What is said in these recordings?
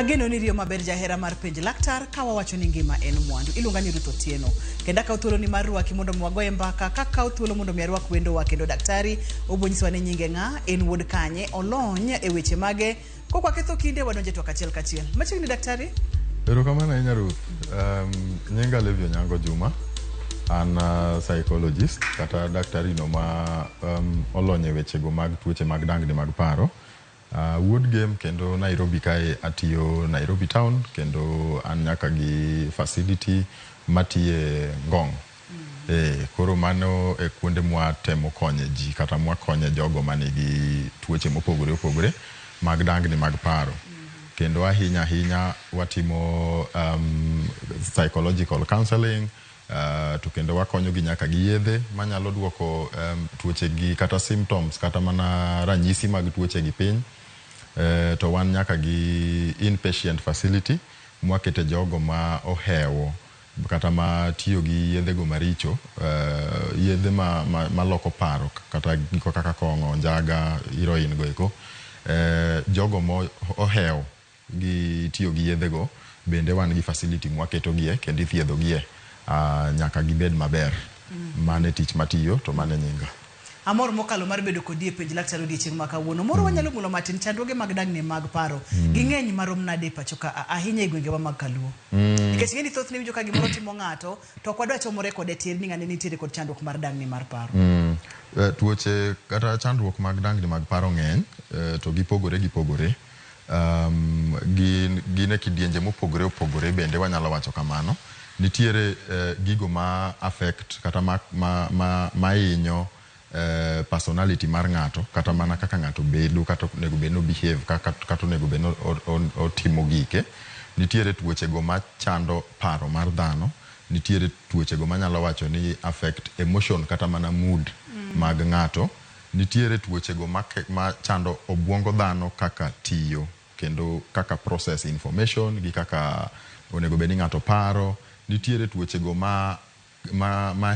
Ageno ni riyo maber jahera mar penj laktar ka wawacho ni ngima en mwandu. Iluonga ni Ruth Otieno. Kendo akawo thuolo ni mar rwaki mondo mi wagoye mbaka kakawo thuolo mondo mi arwak wendowa kendo daktari obiro nyisowa ni nyinge ng'a, en wuod kanye, olony e weche mage. Kok waketho kinde wadonje e twak achiel kachiel. Machiegni daktari. Erokamano ahinya Ruth. Nyinga Levi Onyango Juma. An psychologist kata daktari no ma olony e wechego mag tuoche mag dangni mag paro. Wuod Gem kendo Nairobi kae atiyo Nairobi town kendo an nyaka gi facility matiye Ngong. Koro mano e kuonde mwatemo konye ji kata mwakonye jogo manigi tuoche mopogore opogore mag dangni mag paro. Kendo ahinya ahinya watimo psychological counseling to kendo wakonyo gi nyaka gi yedhe manyalo duoko tuoche gi kata symptoms kata mana ranyisi mag tuoche gi piny. To wan nyaka gi inpatient facility mwakete jogo ma ohewo kata ma tiyo gi yedhe go maricho, yedhe maloko paro kata giko kaka kong'o, njaga, heroin go eko. Jogo mo ohewo gi tiyo gi yedhe go bende wan gi facility mwaketo gie kendo ithiedho gie nyaka gibed maber. Mano e tich matiyo to mano e nyinga. Amor mokalo mar bedo kodi e penj laktar odiechieng' ma kawuono. Moro wanyalo mulo matin chandruoge mag dangni mag paro. Ging'eny marom nade e pacho ka ahinya e gwengewa mag Kaluo. Nikech ing'e ni thothne iwinjo ka gimoro timo ng'ato to ok wadwa chomore kode tir ni ng'ane nitiere kod chandruok mar dangni mar paro. Tuoche kata chandruok mag dangni mag paro ng'eny to gipogore gipogore. Gin e kidienje mopogore opogore bende wanyalo wacho kamano. Nitiere gigo ma affect kata ma hinyo personality mar ng'ato kata mana kaka ng'ato bedo kata onego bed ni o behave kaka kata onego bed ni otimo gike. Nitiere tuoche go machando paro mar dhano. Nitiere tuoche go manyalo wacho ni affect emotion kata mana mood mag ng'ato. Nitiere tuoche go machando obuongo dhano kaka tiyo kendo kaka process information gi kaka onego bed ni ng'ato paro. Nitiere tuoche go ma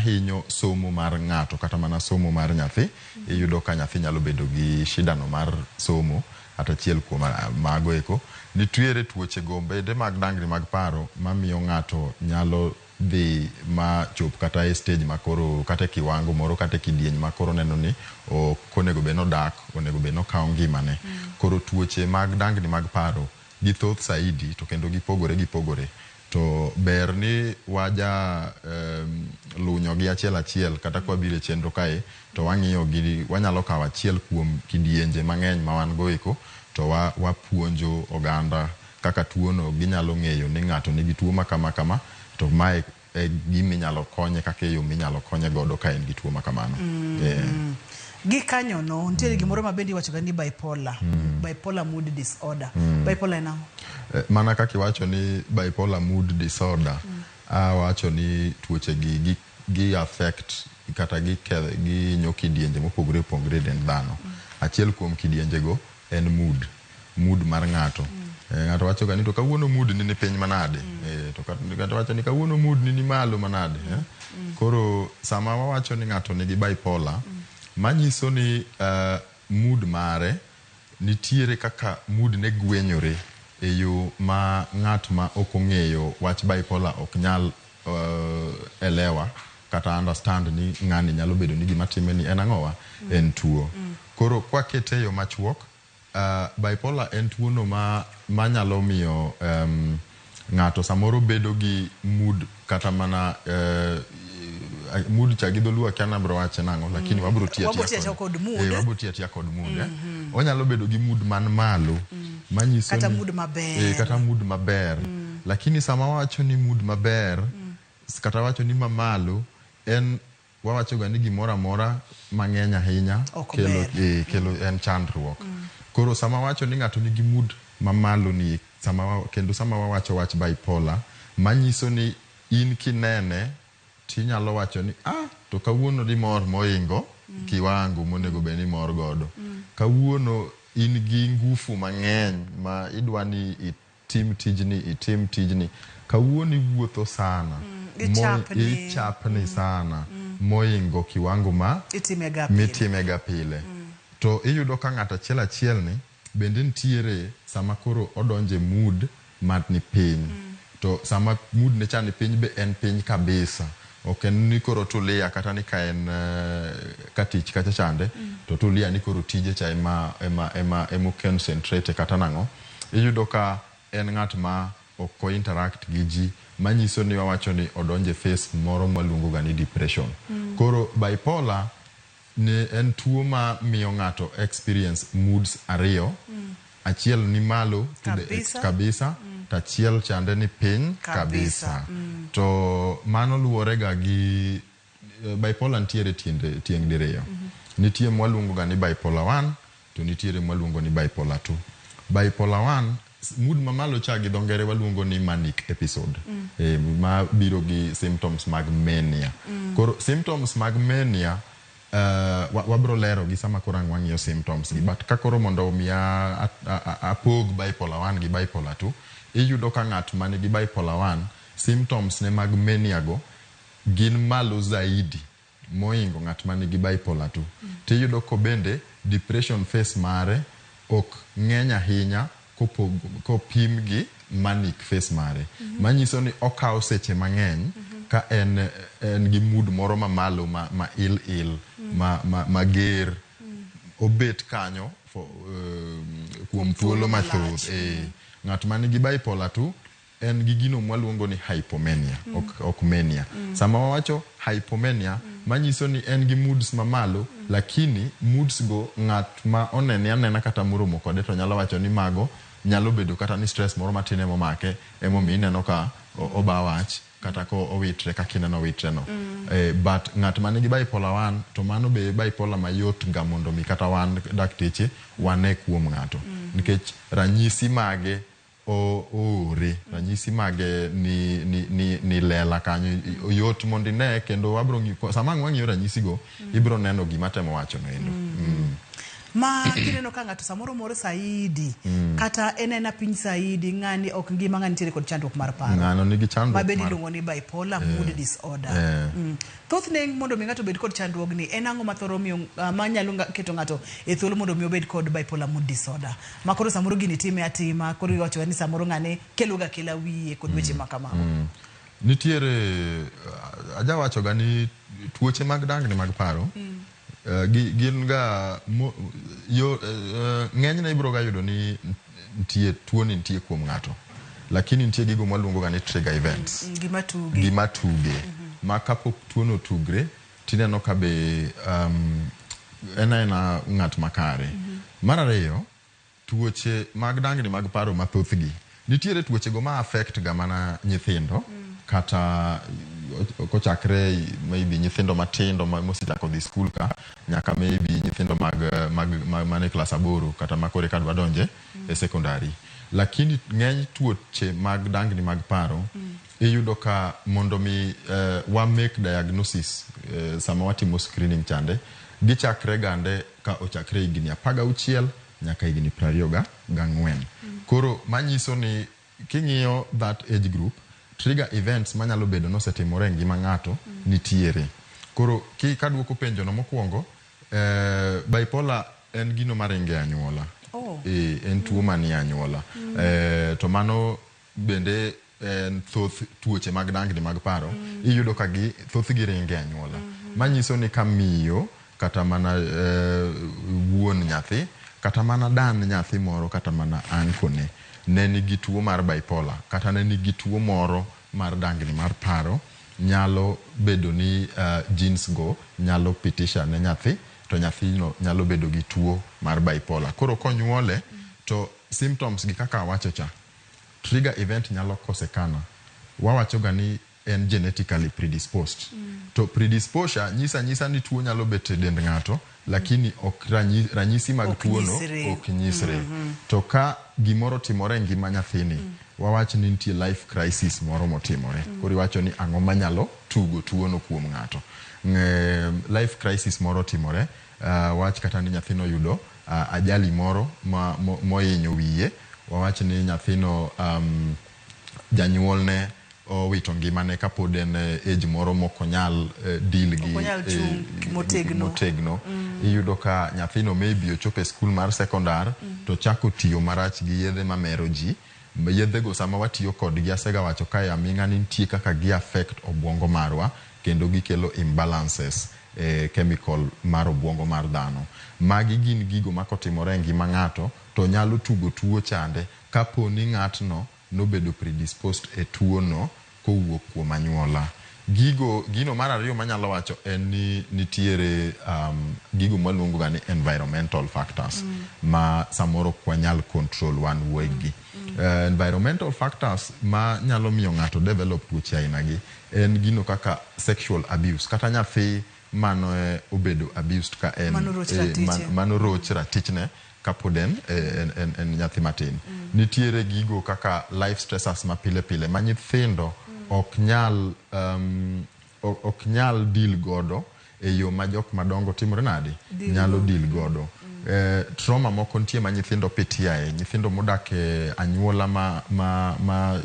hinyo somo mar ng'ato kata mana somo mar nyathi. Iyudo ka nyathi nyalo bedo gi shida no mar somo kata achiel kuom mago eko. Nitiere tuoche go bende mag dangni mag paro mamiyo ng'ato nyalo dhi ma chop kata e stage makoro kata e kiwango moro kata e kidieny makoro neno ni ok onego bed ni odak, onego bed ni okawo ngimane. Koro tuoche mag dangni mag paro githoth saidi to kendo gipogore gipogore. To ber ni waja lunyo gi achiel achiel kata kwa biro e chenro kae to wang'iyo gi wanyalo kawo achiel kuom kidienje mang'eny ma wan go eko to wapuonjo oganda kaka tuo no ginyalo ng'eyo ni ng'ato nigi tuo ma kama kama to mae e gima inyalo konye kaka e yo minyalo konye godo ka en gi tuo ma kamano. Gi kanyono nitiere gimoro ma bende iwacho ga ni bipolar. Bipolar mood disorder. Bipolar en ang'o? Mana kaka iwacho ni bipolar mood disorder, awacho ni tuoche gi gi affect kata gihinyo kidienje mopogore opogore e dend dhano. Achiel kuom kidienje go en mood. Mood mar ng'ato. Ng'ato wacho ga ni to kawuono mood ni ni piny manade. To ng'ato wacho ni kawuono mood ni ni malo manade. Koro sama wawacho ni ng'ato nigi bipolar, manyiso ni mood mare nitiere kaka mood ne gwenyore e yo ma ng'at ma ok ong'eyo wach bipolar ok nyal elewa kata understand ni ng'ani nyalo bedo ni gima time ni en ang'owa en tuo. Koro kwakete e yo machuok, bipolar en tuo no manyalo miyo ng'ato samoro bedo gi mood kata mana mood cha gi dholuo akia nabro wache nang'o lakini wabro tiyo atiya kod mood. Wabro tiyo atiya kod mood. Onyalo bedo gi mood man malo manyiso kata mood maber. Kata mood maber. Lakini sama wawacho ni mood maber kata wacho ni mamalo en wawacho ga ni gimoro amora mang'eny ahinya kelo kelo en chandruok. Koro sama wawacho ni ng'ato nigi mood mamalo ni sama kendo sama wawacho wach bipolar manyiso ni in kinene tinyalo wacho ni to kawuono dimor moingo kiwango monego bed ni imor godo. Kawuono in gi ngufu mang'eny ma idwa ni itim tijni itim tijni. Kawuono iwuotho sana. Ichapni sana moingo kiwango ma mitimega pile. To iyudo ka ng'ato achiel achiel ni bende nitiere sama koro odonje mood man ni piny. To sama mood ne cha ni piny be en piny kabisa. Ok en ni koro tulia kata ni ka en ka tich kacha chande to tulia ni koro tije cha ema concentrate kata nang'o. Iyudo ka en ng'at ma ok o interact gi ji, manyiso ni wawacho ni odonje phase moro mwaluongo ga ni depression. Koro bipolar ne en tuo ma miyo ng'ato experience moods ariyo. Achiel ni malo to the Kabisa. Kabisa to achiel chande ni piny Kabisa. kabisa. To mano luwore ga gi bipolar nitiere tiende tieng' diriyo. Nitie mwaluongo ga ni bipolar 1 to nitiere mwaluongo ni bipolar 2. Bipolar 1 mood mamalo cha gi dho ngere waluongo ni manic episode ma biro gi symptoms mag mania. Koro symptoms mag mania wabro lero gi sama koro ang' wang'iyo symptoms gi, but ka koro mondo mi apog bipolar 1 gi bipolar 2, iyudo ka ng'at manigi bipolar 1, symptoms ne mag mania go gin malo zaidi moingo ng'at manigi bipolar 2. Tiyudo ko bende depression phase mare ok ng'eny ahinya kopim gi manic phase mare, manyiso ni okawo seche mang'eny ka en gi mood moro mamalo ma il il ma mager obet kanyo kuom thuolo mathoth. Ng'at manigi bipolar 2 en gi gino mwaluongo ni hypomania, ok mania. Sama wawacho hypomania, manyiso ni en gi moods mamalo, lakini moods go ng'at ma onene anena kata moromo kode to nyalo wacho ni mago nyalo bedo kata ni stress moro matin emomake, emomiyo ineno ka oba wach kata ko owitre kaka ineno owitre no. But ng'at manigi bipolar 1 to mano be bipolar mayot ga mondo mi kata wan dakteche wane kuom ng'ato, nikech ranyisi mage oore, ranyisi mage ni lela kanyo, yot mondo ine. Kendo wabro ng'iyo sama ang' wang'iyo ranyisi go, ibro neno gima temo wacho no endo. Ma kineno ka ng'ato samoro mor saidi kata en ena piny saidi, ng'ani ok ngima, ng'ani nitiere kod chandruok mar paro. Ng'ano nigi chandruok ma bende mar iluongo ni bipolar mood disorder. Thothne mondo mi ng'ato obed kod chandruogni, en ang'o mathoro miyo manyalo keto ng'ato e thuolo mondo mi obed kod bipolar mood disorder, ma koro samoro gini time atima, koro iwacho ni samoro ng'ane kelo ga kela wiye kod weche ma kamago? Nitiere ajawacho ga ni tuoche mag dangni mag paro gin ga yo, ng'enyne ibro ga yudo ni nitie tuoni nitie kuom ng'ato, lakini nitie gigo mwaluongo ga ni trigger events. Gima tuge. Gima tuge ma kapok tuono otugre tineno ka be en aena ng'at makare. Mar ariyo, tuoche mag dangni mag paro mathothgi nitiere tuoche go ma affect ga mana nyithindo kata kochakre maybe nyithindo matindo mosechako dhi skul ka nyaka maybe nyithindo mag mane klas 8 kata ma koro eka dwa donje e secondary. Lakini ng'eny tuoche mag dangni mag paro iyudo ka mondo mi wa make diagnosis, sama watimo screening chande, gichakre gande ka ochakre higni 16 nyaka higni 24. Koro manyiso ni king'iyo that age group, trigger events manyalo bedo nosetimore e ngima ng'ato nitiere. Koro kaduoko penjono mokwongo, bipolar en gino maringo e anyuola. En tuo manie anyuola. To mano bende en thoth tuoche mag dangni mag paro iyudo ka gi thothgi ringo e anyuola. Manyiso ni ka miyo kata mana wuon nyathi kata mana dan nyathi moro kata mana uncle ne nigi tuo mar bipolar kata ne nigi tuo moro mar dangni mar paro, nyalo bedo ni genes go nyalo pitisha ne nyathi to nyathino nyalo bedo gi tuo mar bipolar. Koro konyuole to symptoms gi kaka awacho cha, trigger event nyalo kosekana. Wawacho ga ni en genetically predisposed. To predisposure nyisa nyisa ni tuo nyalo bet e dend ng'ato, lakini ok ranyisi mag Ok tuo no nyisre. ok nyisre. To ka gimoro timore e ngima nyathini, wawach ni nitie life crisis moro motimore. Koro iwacho ni ang'o manyalo tugo tuono kuom ng'ato. Life crisis moro timore, wach kata ni nyathino oyudo ajali moro mohinyo wiye, wawach ni nyathino janyuolne owito ngimane kapod en age moro mokonyal deal gi Ok onyal chung' motegno. Motegno. Iyudo ka nyathino maybe ochopo e skul mar secondary. to chako tiyo marach gi yedhe mamero ji. Yedhego sama watiyo kodgi, asegawacho kae aming'a ni nitie kaka gi affect obuongo marwa kendo gikelo imbalances e chemical mar obuongo mar dhano. Magi gin gigo ma kotimore e ngima ng'ato to nyalo tugo tuo chande kapo ni ng'atno nobedo predisposed e tuo no kowuok kuom anyuola. Gigo, gino mar ariyo manyalo wacho en ni nitiere gigo mwaluongo ga ni environmental factors ma samoro ok wanyal control wan wegi. Environmental factors ma nyalo miyo ng'ato develop tuoche aina gi en gino kaka sexual abuse, kata nyathi mane obedo abused ka en Mano roch ratiche. Mano roch ratichne kapod en nyathi matin. Nitiere gigo kaka life stressors ma pile pile ma nyithindo ok nyal deal godo e yo ma jok madongo timore nade Deal nyalo godo. Deal godo. Trauma moko nitie ma nyithindo pitiae, nyithindo modak e anyuola ma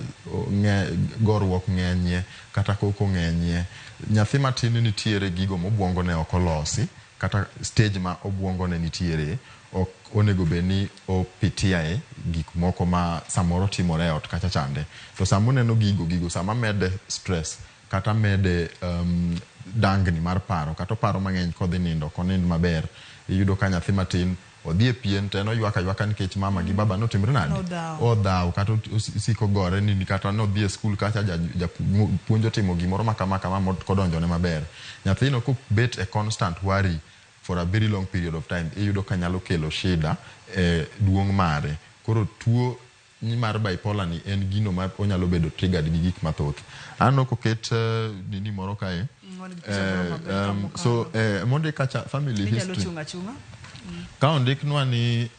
goruok ng'enyie kata koko ng'enyie. Nyathi matin nitiere gigo mobuongo ne ok olosi, kata stage ma obuongo ne nitiere ok onego bed ni opitiae gik moko ma samoro timore e ot kacha chande. To sama oneno gigo sama mede stress kata mede dangni mar paro, kata oparo mang'eny, kodhi nindo ok onind maber. Iyudo ka nyathi matin odhi e pien to en oywak aywaka nikech mama gi baba notimre nade? Nodhaw. Odhaw, kata osiko gore ni kata nodhi e skul kacha japuonj otimo gimoro ma kama kama kodonjone maber. Nyathino kobet e constant worry for a very long period of time, iyudo ka nyalo kelo shida e duong' mare. Koro tuo mar bipolar ni en gino ma onyalo bedo triggered gi gik mathoth. Aneno koket nini moro kae. Wan gi picha moro maber ka So mokalo. Mondik kacha family Inyalo history. chung' achung'a. Ka ondiknwa ni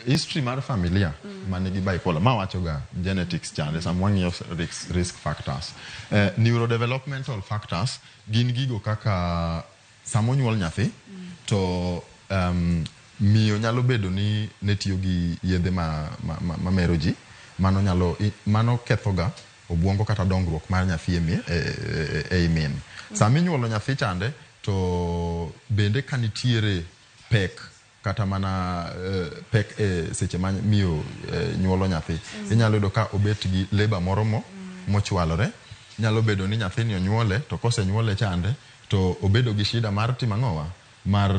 history mar familia manigi bipolar, ma wacho ga genetics chande sama wang'iyo risk factors. Neurodevelopmental factors gin gigo kaka sama onyuol nyathi to miyo nyalo bedo ni ne tiyo gi yedhe ma mero ji, mano nyalo mano ketho ga obuongo kata dongruok mar nyathi e min. Sama inyuolo nyathi chande to bende ka nitiere pek kata mana pek e seche ma miyo nyuolo nyathi, inyalo yudo ka obet gi labour moro mochwalore. Nyalo bedo ni nyathini onyuole to kosenyuole chande to obedo gi shida mar timo ang'owa mar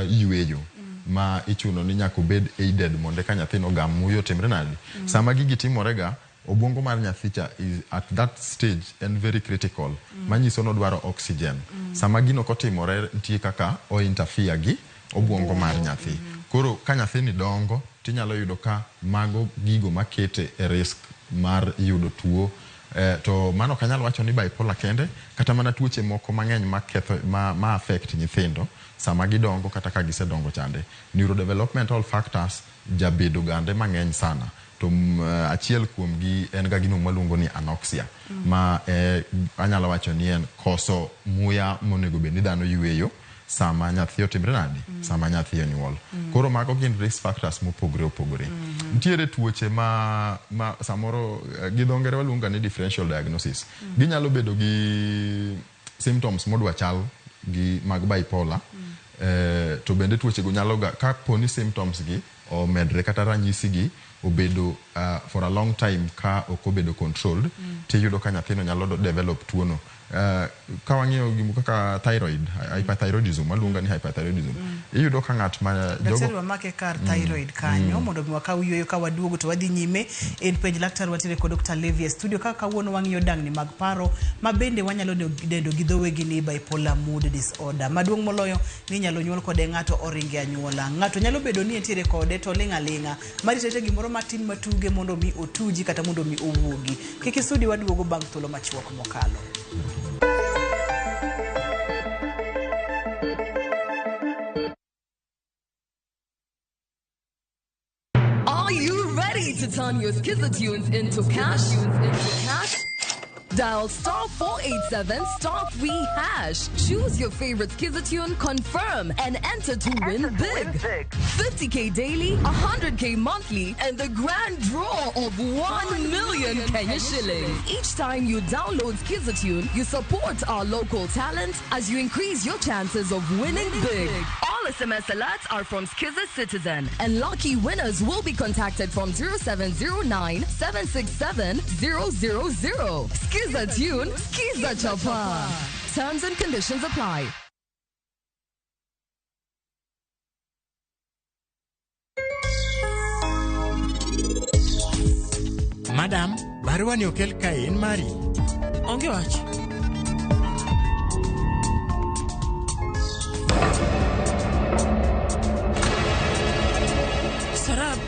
yweyo ma ichuno ni nyaka obed aided mondo eka nyathino ogam muya otimre nade. Sama gigi timore ga, obuongo mar nyathi cha is at that stage en very critical, manyiso ni odwaro oxygen. Sama gino kotimore, nitie kaka o interfere gi obuongo mar nyathi. Koro ka nyathini dongo, tinyalo yudo ka mago gigo makete e risk mar yudo tuo. To mano ok anyal wacho ni bipolar kende, kata mana tuoche moko mang'eny maketho ma affect nyithindo sama gidongo kata ka gisedongo chande. Neurodevelopmental factors jabedo gande mang'eny sana. To achiel kuom gi en ga gino mwaluongo ni anoxia, ma anyalo wacho ni en koso muya monego bed ni dhano yweyo sama nyathi otimre nade, sama nyathi onyuol. Koro mago gin risk factors mopogore opogore. Nitiere tuoche ma samoro gi dho ngere waluongo ga ni differential diagnosis. Ginyalo bedo gi symptoms modwa chal gi mag bipolar, to bende tuoche go nyalo ga kapo ni symptoms gi omedre kata ranyisi gi obedo for a long time ka ok obedo controlled, tiyudo ka nyathino nyalo develop tuono. Ka wang'iyo gimo kaka thyroid hyperthyroidism, waluongo ni hyperthyroidism, iyudo ka ng'at ma Daktari, jogo wamake kar thyroid kanyo mondo mi wakaw yueyo, ka waduogo to wadhi nyime. En Penj Laktar, wantiere kod Dr. Levi e studio kaka kawuono wang'iyo dangni mag paro ma bende wanyalo dendo gi dhowegi ni bipolar mood disorder. Maduong' moloyo ni inyalo nyuol kode ng'ato, oringe anyuola. Ng'ato nyalo bedo ni entiere kode to ling' aling'a marito gimoro matin matuge mondo mi otuji kata mondo mi owuogi. Kik isudi, waduogo bang' thuolo machuok mokalo. Are you ready to turn your Skiza tunes into cash? Into cash? Dial *487*3#. Choose your favorite Skiza tune, confirm, and enter to win big. 50K daily, 100K monthly, and the grand draw of 1 million Kenya shillings. Each time you download Skiza tune, you support our local talent as you increase your chances of winning big. All All SMS alerts are from Skiza Citizen, and lucky winners will be contacted from 0709 767 000. Skiza tune, Skiza Chapa. Terms and conditions apply. Madam, barua ni okel kae en mari. Onge wach. Sarab.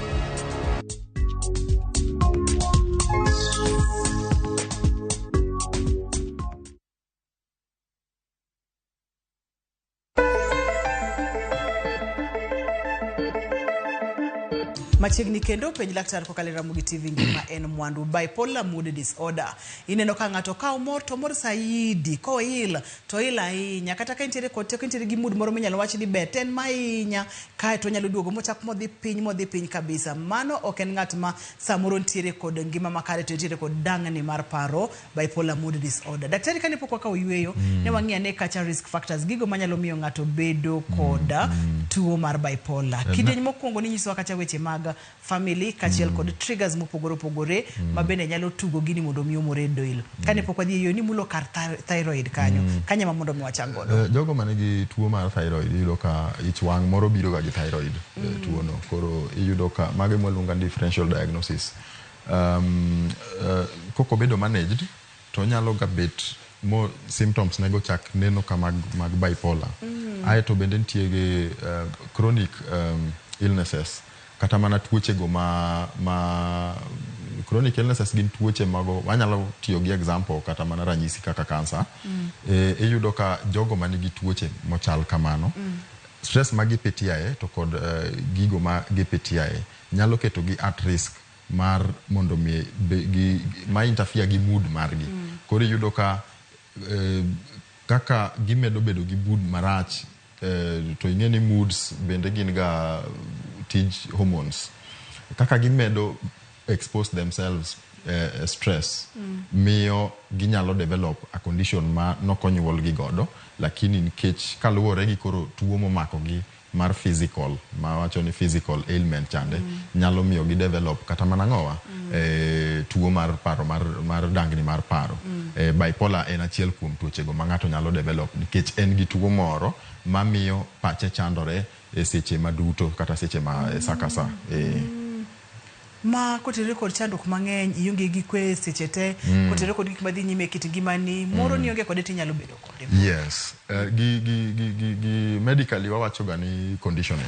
Machiegni kendo penj laktar kokalo e Ramogi TV ngima en mwandu. Bipolar mood disorder. Ineno ka ng'ato ka omor to omor saidi, koil to il ahinya. Kata ka intiere kod teko, intiere gi mood moro minyalo wach ni ber, to en mahinya. Kae to onyalo duogo mochak modhi piny kabisa. Mano ok en ng'at ma samoro nitiere kod ngima makare to nitiere kod dang'ni mar paro, bipolar mood disorder. Daktari, kane pok wakawo yueyo, ne wang'iyo ane kacha risk factors, gigo manyalo miyo ng'ato bedo kod tuo mar bipolar. Kidieny mokwongo ninyisowa kacha weche mag family kaachiel kod triggers mopogore opogore ma bende nyalo tugo gini mondo mi omore del. Kane pok wadhi e yo nimulo kar thyroid kanyo. Kanyo ema mondo mi wachak godo. Jogo manigi tuo mar thyroid iyudo ka ich wang' moro biro ga gi thyroid tuo no. Koro iyudo ka mago ema waluongo ni differential diagnosis. Kok obedo managed to onyalo ga bet mo symptoms nego chak neno ka mag bipolar. Aeto bende nitie gi chronic illnesses kata mana tuoche go ma chronic illnesses gin tuoche mago wanyalo tiyo gi example kata mana ranyisi kaka cancer. Iyudo ka jogo manigi tuoche mochal kamano stress ma gipitiae to kod gigo ma gipitiae nyalo keto gi at risk mar mondo mi gi ma interfere gi mood margi. Koro iyudo ka kaka gimedo bedo gi mood marach to ing'e ni moods bende gin ga tij hormones. Kaka gimedo expose themselves stress miyo ginyalo develop a condition ma nokonyuolgi godo, lakini nikech kaluwore gi koro tuo momako gi mar physical, ma wacho ni physical ailment chande nyalo miyo gi develop kata mana ng'owa tuo mar paro mar dangni mar paro. Bipolar en achiel kuom tuochego ma ng'ato nyalo develop nikech en gi tuo moro mamiyo pache chandore e seche maduto kata seche ma sa ka sa. Ma kotenore kod chandruok mang'eny, ionge gi kwe seche te, kotenore kod gik madhi nyime e kit ngimani, moro ni onge kode tinyalo bedo kode. Yes. Gi medically wawacho ga ni conditioning,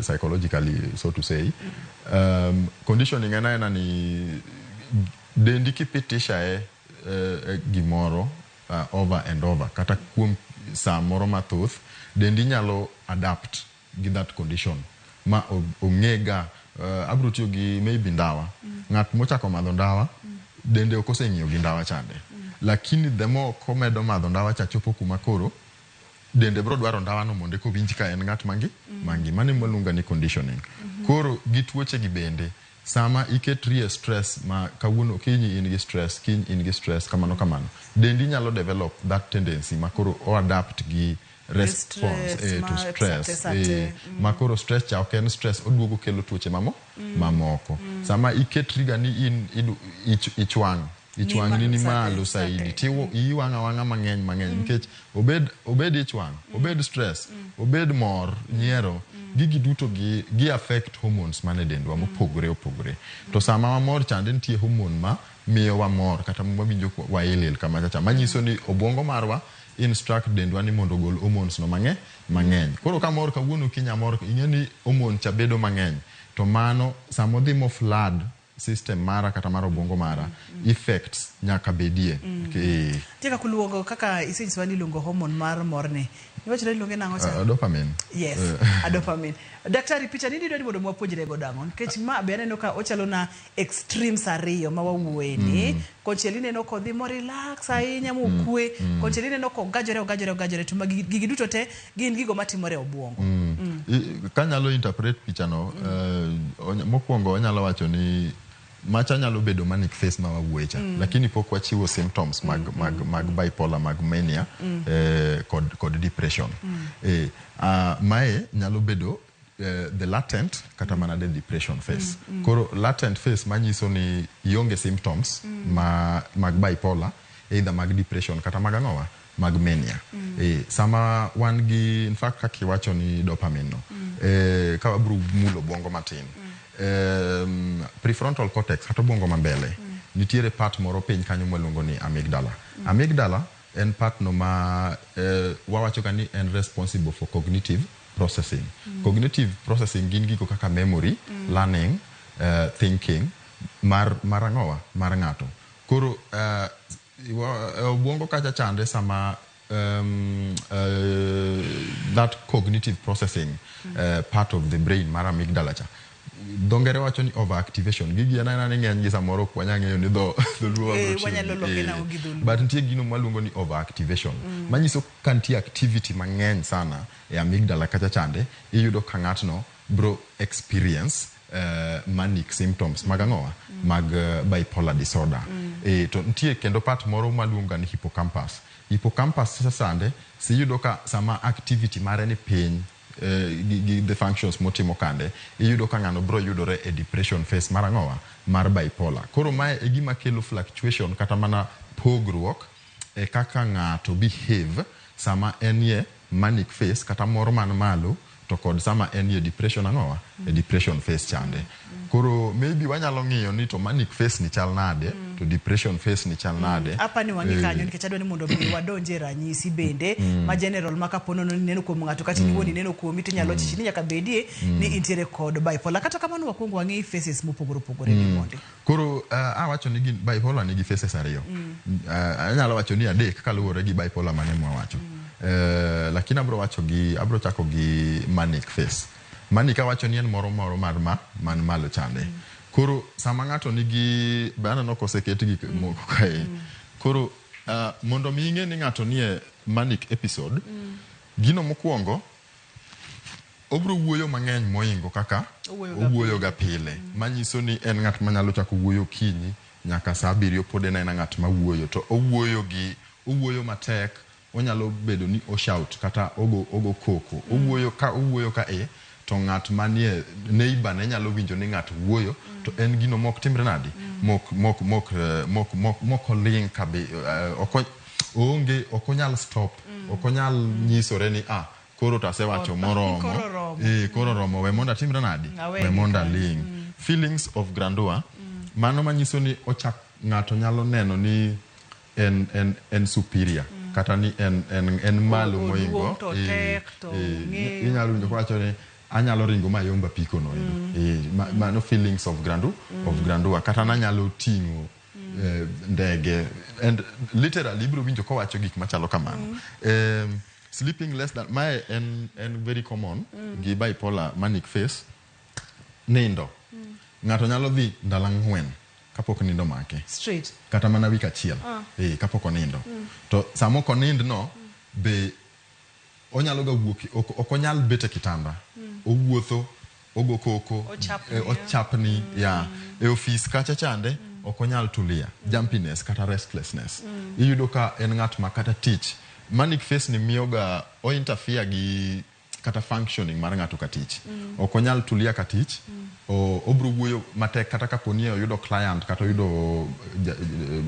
psychologically so to say. Conditioning en aena ni dendi kipitisha e gimoro over and over kata kuom saa moro mathoth, dendi nyalo adapt gi that condition ma ong'e ga. Abro tiyo gi maybe ndawa. Ng'at mochako madho ndawa, dende ok oseng'iyo gi ndawa chande, lakini the more komedo madho ndawa cha chopo kuma koro dende bro dwaro ndawa no mondo eka owinj ka en ng'at mangi. Mano ema waluongo ni conditioning. Koro gi tuoche gi bende sama iketri e stress ma kawuono kiny in gi stress, kiny in gi stress, kamano kamano, dendi nyalo develop that tendency ma koro o adapt gi response stress, to ma stress sate, sate. Ma koro stress cha ok en stress, oduogo kelo tuoche mamoko. Sama iketri ga ni in ich wang' ich Ni wang' ni ni sate, malo sate. Saidi tiwo iyi wang' awang'a mang'eny mang'eny nikech obed ich wang', obed stress, obed mor, nyiero, gigi duto gi affect hormones mane dendwa mopogore opogore. To sama wamor chande nitie hormone ma miyo wamor kata wawinjo wail kamacha cha, manyiso ni obwongo marwa instruct dendwa ni mondo ogol hormones no mang'eny. Koro ka mor kawuono, kiny amor, ing'e ni hormone cha bedo mang'eny, to mano sama odhi mo flood system mara kata mar obwongo mara, effects nyaka bedie. Nitie kaka uluongo, kaka isenyisowa ni iluongo hormone mar morni. Iwacho ni iluonge nang'o cha? Dopamine. Yes, a dopamine. Daktari, picha ni didwa ni mondo wapuonjre godo ang'o? Nikech ma be aneno ka ochalo na extremes ariyo ma wawuoye ni. Konchiel ineno kodhi mo relax ahinya mokwe, konchiel ineno kogajore ogajore ogajore, to magi gigi duto te gin gigo matimore e obwongo. Kanyalo interpret pichano, mokwongo anyalo wacho ni Macha nyalo bedo manic phase ma wawuoye cha, lakini pok wachiwo symptoms mag bipolar, mag mania kod depression. Mae nyalo bedo the latent kata mana the depression phase. Koro latent phase manyiso ni ionge symptoms mag bipolar, either mag depression kata mag ang'owa, mag mania. Sama wan gi, in fact, kaka iwacho ni dopamine no, ka wabro mulo obwongo matin, prefrontal cortex kata obwongo mambele, nitiere part moro piny kanyo mwaluongo ni amygdala. Amygdala en part no ma wawacho ga ni en responsible for cognitive processing. Cognitive processing gin gigo kaka memory, learning, thinking mar ang'owa, mar ng'ato. Koro obwongo kacha chande sama that cognitive processing part of the brain mar amygdala cha, dho ngere wacho ni overactivation. Gigi en aena ni ng'eny gi samoro ok wanyal ng'eyo ni dho dholuo wabro tiyo wanyalo loke nang'o gi dholuo. But nitie gino mwaluongo ni overactivation, manyiso ka nitie activity mang'eny sana e amygdala kacha chande, iyudo ka ng'atno bro experience manic symptoms mag ang'owa, mag bipolar disorder. To nitie kendo part moro maluongo ni hippocampus. Hippocampus sande siyudo ka sama activity mare ni piny, gi the functions motimo kande, iyudo ka ng'ano bro yudore e depression phase mar ang'owa, mar bipolar. Koro mae e gima kelo fluctuation kata mana pogruok e kaka ng'ato behave sama enie manic phase kata moro man malo, to kod sama enie depression ang'owa, e depression phase chande. Koro maybe wanyalo ng'iyo ni to manic phase ni chal nade, to depression phase ni chal nade. Apa ni wang'i kanyo nikech adwa ni mondo mi wadonje ranyisi bende ma general ma kapo nono ni neno kuom ng'ato kata in iwuon ineno kuomi, tinyalo chichi ni nyaka bedie ni intiere kod bipolar. Kata kamano, wakwongo wang'i phases mopogore opogore gi mondi. Koro awacho ni gin bipolar nigi phases ariyo. Anyalo wacho ni adek kaluwore gi bipolar mane mwawacho. Lakini abro chako gi manic phase. Manic awacho ni en moro moro mar ma man malo chande. Koro sama ng'ato nigi, be aneno koseket gik moko kae. Koro mondo mi ing'e ni ng'ato nie manic episode, gino mokwongo, obro wuoyo mang'eny moingo kaka owuoyo owuoyo ga pile, manyiso ni en ng'at manyalo chako wuoyo okinyi nyaka saa 7 pod en aena ng'at mawuoyo, to owuoyo matek. Onyalo bedo ni oshout kata ogo koko. Owuoyo ka owuoyo ka e to ng'at manie neighbor ne nyalo winjo ni ng'ato wuoyo, to en gino mok timre nadi, mok oling kabi, ok oonge, ok onyal stop, ok onyal nyisore ni ah, koro to asewacho moromo. Koro romo. Koro romo, we mondo atimre nadi, Awe we mondo gi kanyo. Aling. Feelings of grandeur, mano manyiso ni ochak ng'ato nyalo neno ni en superior kata ni en malo oduong' moingo. To tek, to ong'eyo. Inyalo winjo kowacho ni anyalo ringo mayomb apiko no endo. Mano feelings of grandeur, kata nanyalo ting'o ndege, and literally ibiro winjo kowacho gik machalo kamano. Sleeping less than, mae en very common gi bipolar manic phase. Nindo, ng'ato nyalo dhi ndalo 4 kapok nindo make. Straight. Kata mana wik achiel kapok onindo. To sama ok onind no be onyalo ga wuok, ok onyal bet e kitanda, owuotho, ogo koko. Ochapni. Ochapni ya e ofis kacha chande, ok onyal tulia, jumpiness kata restlessness. Iyudo ka en ng'at ma kata tich, manic phase ni miyo ga o interfere gi kata functioning mar ng'ato ka tich. Ok onyal tulia ka tich. Obro wuoyo matek kata kapo ni oyudo client kata oyudo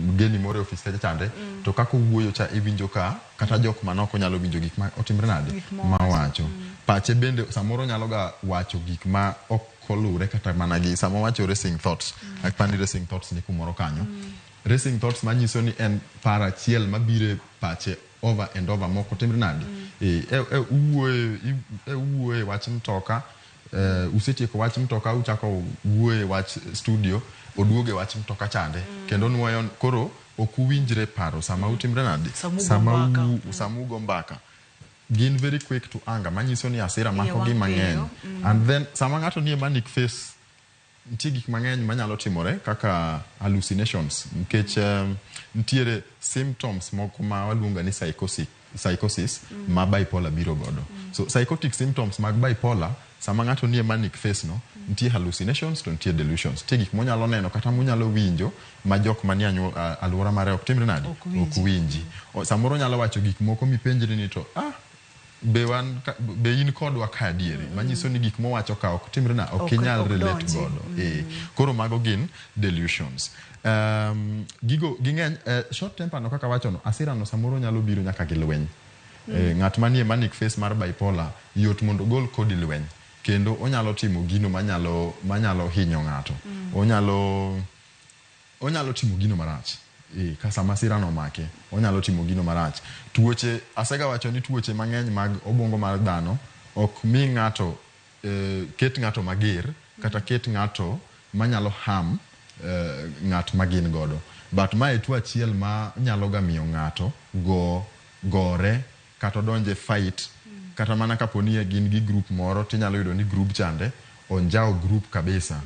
mgeni moro e ofis kacha chande, to kaka owuoyo cha iwinjo ka kata jok manok onyalo winjo gik ma otimre nade, Gik ma mowacho. Owacho pache bende samoro nyalo ga wacho gik ma ok olure kata mana gi sama wacho racing thoughts. Apani racing thoughts ni kumoro kanyo. Racing thoughts manyiso ni en paro achiel mabiro e pache over and over, moko timre nade. E wuoye wach mtoka, usetieko wach mtoka, uchako wuoye wach studio, oduoge wach mtoka chande, kendo nuoyo. Koro ok uwinjre paro sama utimre nade. Sama ugo Sama mbaka. Sama ugo mbaka, gin very quick to anger, manyiso ni hasira mako gi wang' mang'eny. piyo. And then sama ng'ato nie manic phase, nitie gik mang'eny manyalo timore kaka hallucinations, nikech nitiere symptoms moko ma waluongo ni psychosis. psychosis ma bipolar biro godo. So psychotic symptoms mag bipolar, sama ng'ato nie manic phase no, nitie hallucinations to nitie delusions. Nitie gik monyalo neno kata monyalo winjo ma jok manie alwora mare ok timre nade? Ok winji. Ok winji. Samoro onyalo wacho gik moko mipenjri ni to be wan be in kodwa ka adieri, manyiso ni gik mowacho ka ok timre na, ok inyal ok relate donji. godo. Koro mago gin delusions. Gigo ging'eny. Short temper no, kaka wacho no, asira no samoro nyalo biro nyaka gi lweny. Ng'at manie manic phase mar bipolar yot mondo ogol kodi lweny, kendo onyalo timo gino manyalo hinyo ng'ato. Onyalo timo gino marach. Ka sama masira no omake, onyalo timo gino marach. Tuoche, asega wacho ni tuoche mang'eny mag obwongo mar dhano ok mi ng'ato ket ng'ato mager kata ket ng'ato manyalo harm ng'at ma gin godo. But mae tuo achiel ma nyalo ga miyo ng'ato gore kata odonje fight, kata mana kapo ni gin gi group moro, tinyalo yudo ni group chande onjawo group kabisa.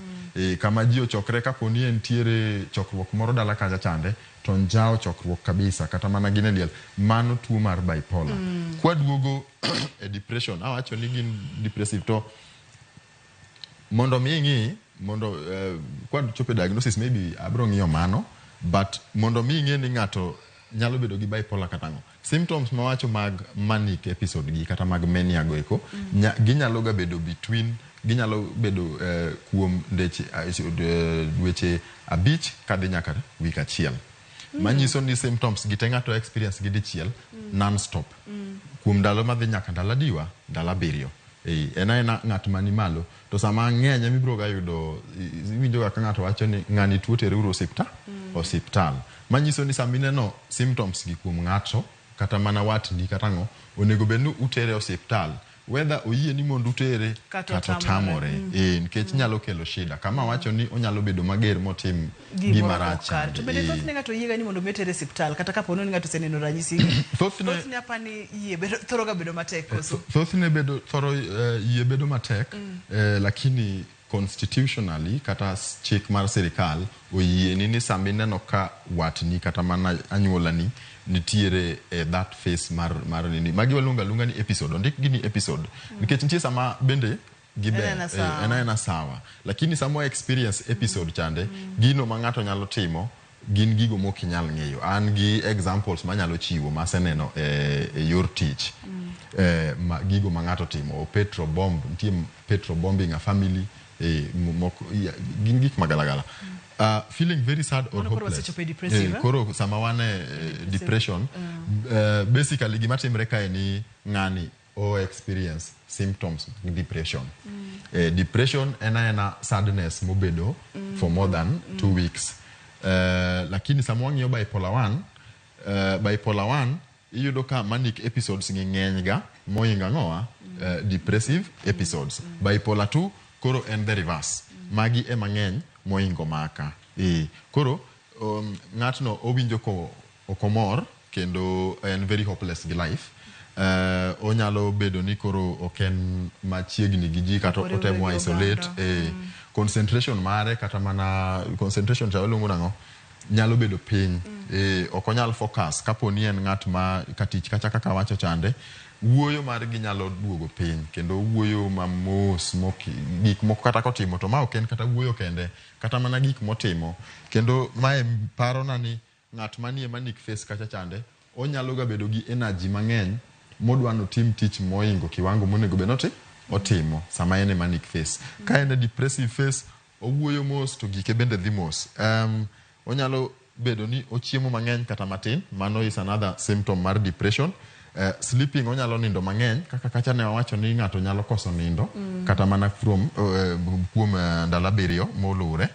Kama ji ochokre, kapo ni entiere chokruok moro dala kacha chande, to onjawo chokruok kabisa, kata mana gin e liel. Mano tuo mar bipolar. Kwaduogo e depression, awacho ni gin depressive, to mondo mi ing'i mondo kwachopo e diagnosis, maybe abro ng'iyo mano, but mondo mi ing'e ni ng'ato nyalo bedo gi bipolar kata ang'o, symptoms mawacho mag manic episode gi kata mag mania go eko, ginyalo ga bedo between, ginyalo bedo kuom ndeche, dweche 5 kadhi nyaka wik achiel. Manyiso ni symptoms gi te ng'ato experience gi dichiel non stop kuom ndalo madhi nyaka ndalo adiwa, ndalo 7. En aena ng'at mani malo, to sama ng'eny ema ibiro ga yudo, iwinjo ga ka ng'ato wacho ni ng'ani tuo, tere uru osiptal. Manyiso ni sama ineno symptoms gi kuom ng'ato, kata mana watni kata ang'o, onego bed ni utere osiptal, whether oyie ni mondo utere kata kata otamore. Otamore. Nikech nyalo kelo shida. Kama wacho ni onyalo bedo mager motim gima rach. Kare. To bende thothne ng'ato yiega ni mondo mi otere e osiptal kata kapo ni ng'ato oseneno ranyisi gi? Thothne apani yie bedo, thoro ga bedo matek koso? Thothne bedo thoro, yie bedo matek, lakini constitutionally kata chik mar sirikal oyieni ni sama ineno ka watni kata mana anyuolani nitiere e that phase mar nini, magi waluongo aluonga ni episode, ondik gi ni episode, nikech nitie sama bende giber. En aena sawa. En aena sawa, lakini sama wa experience episode chande, gino ma ng'ato nyalo timo gin gigo mok inyal ng'eyo. An gi examples manyalo chiwo maseneno e yor tich, gigo ma ng'ato timo, petrol bomb, nitie petrol bombing a family, moko, gin gik magalagala. Feeling very sad or Mano koro hopeless. wasechopo e depressive, eh? Koro sama wan e depression, basically gima timre kae ni ng'ani o experience symptoms mag depression. Depression en aena sadness mobedo for more than 2 weeks. Lakini sama wang'iyo bipolar 1, bipolar 1 iyudo ka manic episodes gi ng'eny ga mohingo ang'owa, depressive episodes. Bipolar 2 koro en the reverse. Magi ema ng'eny mohingo maka. Koro ng'atno owinjo ko ok omor kendo en very hopeless gi life. Onyalo bedo ni koro ok en machiegni gi ji kata Oriwre otemo gi isolate. oganda. Concentration mare, kata mana concentration cha waluongo nang'o, nyalo bedo piny. Ok onyal focus kapo ni en ng'at ma ka tich kacha kaka wacho chande, wuoyo margi nyalo duogo piny kendo wuoyo mamos gik moko kata kotimo to ma ok en kata wuoyo kende, kata mana gik motimo. Kendo mae parona ni ng'at manie manic phase kacha chande onyalo ga bedo gi energy mang'eny modwa notim tich mohingo kiwango monego bed noti otimo sama en e manic phase. Ka en e depressive phase, owuoyo mos to gike bende dhi mos. Onyalo bedo ni ochiemo mang'eny kata matin, mano is another symptom mar depression. Sleeping, onyalo nindo mang'eny kaka kacha ne wawacho ni ng'ato nyalo koso nindo kata mana from kuom ndalo 7 moluwre.